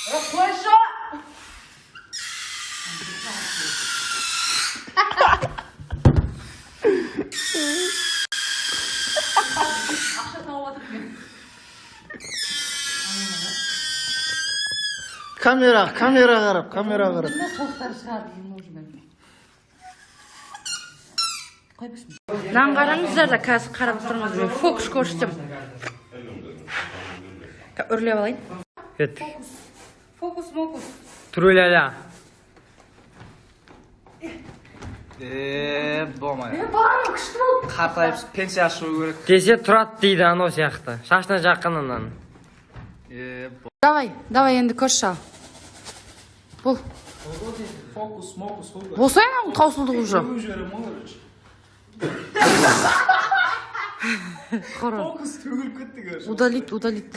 Қойшы. Ақша тауып жатырмын мен. Камера, камера қарап, камера қарап. Мына қылықтары шығады деймін уже мен. Мынаны қараңыздар да, қазір қарап тұрмыз, мен фокус көрсетемін. Үрлеп алайын. Кеттік. Фокус мокус. Тру-ля-ля. Е, болмай. Е, бағана күшті болды. Қартайып пенсияға шығу керек. Десе тұрады дейді анау сияқты. Шашына жақын ананың. Е, Давай, давай, енді көрші ал. Бол. Фокус, мокус болды. Болса, анау таусылды уже. Төгіп жіберемін ғой, короче. Қара. Фокус төгіліп кетті, короче. Удалить, удалить.